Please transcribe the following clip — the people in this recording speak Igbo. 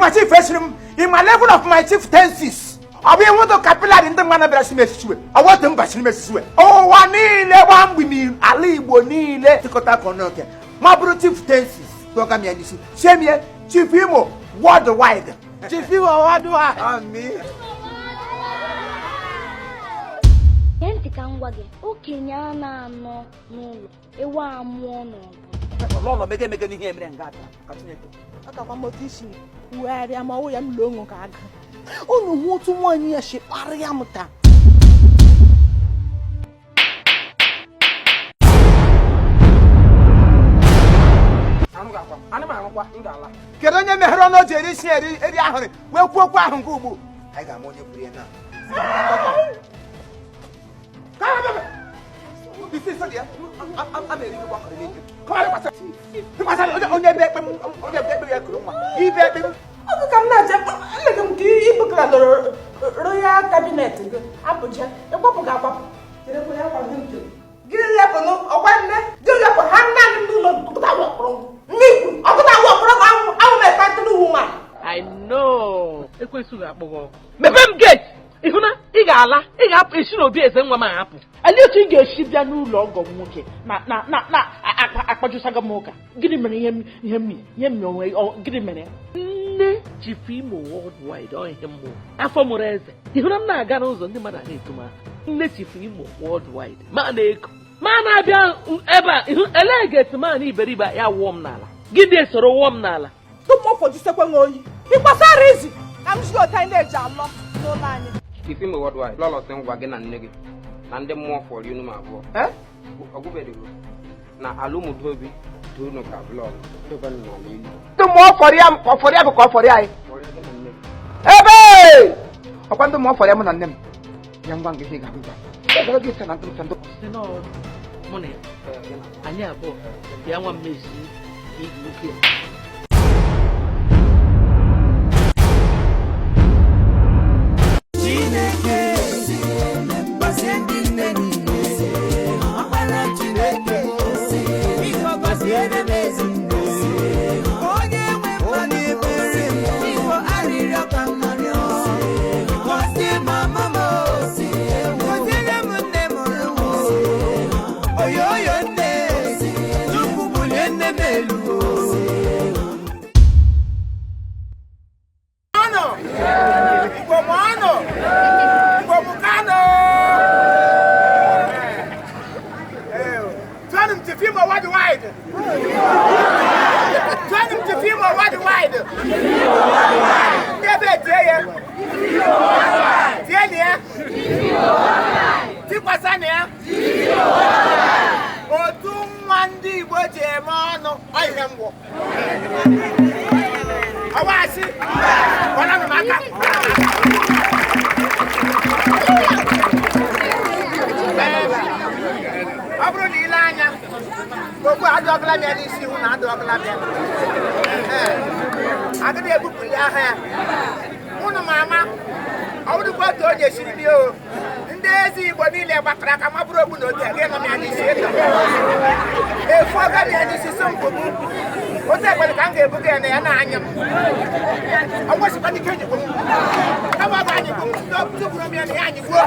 Ịma chief esiri m, ịma level of my chieftaincies. Ọ bụ ịnwụtụ capillary ndị mmadụ bịara si m esisiwe, ọ bụ otu mba siri m esisiwe. Ụwa niile gba mgbimi, ala Igbo niile tịkọta ka ọnụ oke ma bụrụ chieftaincies tụọga m ya n'isi chemie Chief Imo worldwide. Chief Imo worldwide. Ami. Gee ntị ka m gwa gị, okenye a na-anọ n'ụlọ ewu amụọ n'ọgbụ. Lọlọ mege mege n'ihe mere nga ata ka Chineke. Akakwa m otu isi wegharịa ma ọwụ ya m loo ṅụ ka aga. Unu hụ otu nwaanyị ya si kparịa m taa. Kedu onye meghere ọnụ o ji eri isi eri eri ahụrị wee kwuo okwu ahụ nke ugbu? Anyị ga-ama onye kwuru ya na. Onye be ekpe m, onye be ekpe ya kuru nwa. Ibe ekpe m. Ọ bụ ka m na-aje eleghị m ka ibukara royal cabinet gị Abuja ịkwapụ gị akwapụ. Cherekwa ya kwado nke gị lepụnụ ọkwa nne gị lepụ ha naanị m n'ụlọ ọkụta wakpọrọ m n'ikwu ọkụta wakpọrọ m anwụ anwụ m entitled woman. I know. Ekwensu ga-akpọ gị ọkụ. Mepee m gate. Ị hụ na ị ga-ala, ị ga-apụ esi n'obi eze nwa m apụ. Olee otu ị ga-esi bịa n'ụlọ ọgọ m nwoke na na na na akpajusaga m ụka? Gịnị mere ihe m ihe m ihe m onwe gịnị mere? Nne Chief Imo worldwide ọ ihe mmụọ. Afọ mụrụ eze. Ị hụ na m na-aga n'ụzọ ndị mmadụ na-eto m aha. Nne Chief Imo worldwide ma na-eko ma na-abịa ebe a ịhụ elee gate ma na iberibe ya wụọ m n'ala. Gịnị esoro wụọ m n'ala? Tụmọfọjisekwe nwe oyi. Ịgbasara izi ka m si otu anyị na-eji alọ n'ụlọ anyị. Chief Imo worldwide lọlọ sị ngwa gị na nne gị na ndị mmụọ fọrọ unu ma abụọ. Ọgwụbeghị na alụmdobi dị unu ka blọk dọba n'ala ilu. Ndị mmụọ fọrọ ya ọfọrọ ya bụ ka ọ fọrọ anyị. Ebe ọkwa ndị mmụọ fọrọ ya mụ na nne m. Ya ngwa nga ihe ga-abụ. Ebe gị sị na ndị nsọ ndị. Si na mụ na ya anyị abụọ bịa nwa mmezi igwe oke. Chineke gọzie ndị nne niile, ọkpara Chineke biko gọziere m ezinne, onye nwe mmadụ ebere m biko arịrịọ ka m narịọ, gọzie mama m, gọziere m nne mụrụ m, oyoyo nne, Chukwu bulie nne m elu. Igbo mụọnụ, Igbo mụkanụ. Tụọnụ m Chief Imo worldwide. Tụọnụ m Chief Imo worldwide. Ndị ebe tie ya. Tie na ya. Tikwasa na ya. Otu nwa ndị Igbo ji eme ọnụ ọ ihe ngwọ. Ọwa asị. Kpọrọ m aka. Ọ bụrụ na ile anya okwu adọgala m ya n'isi hụ na adọgala m ya. Agịdị ebupụli aha ya. Unu ma ama ọ bụrụkwa otu onye siri m ya o. Ndị eze Igbo niile gbakọrọ aka ma bụrụ ogbu na otu gị nọ m ya n'isi ịtọ. Efu ọga m ya n'isi sị m kwụbụ. Otu ekpere ka m ga-ebuga ya na ya na-anya m. Ọ gwesịkwa n'ike enyigbo m. Kama ọ ga-anyịgbu m, tụpụrụ m ya na ya anyịgbuo.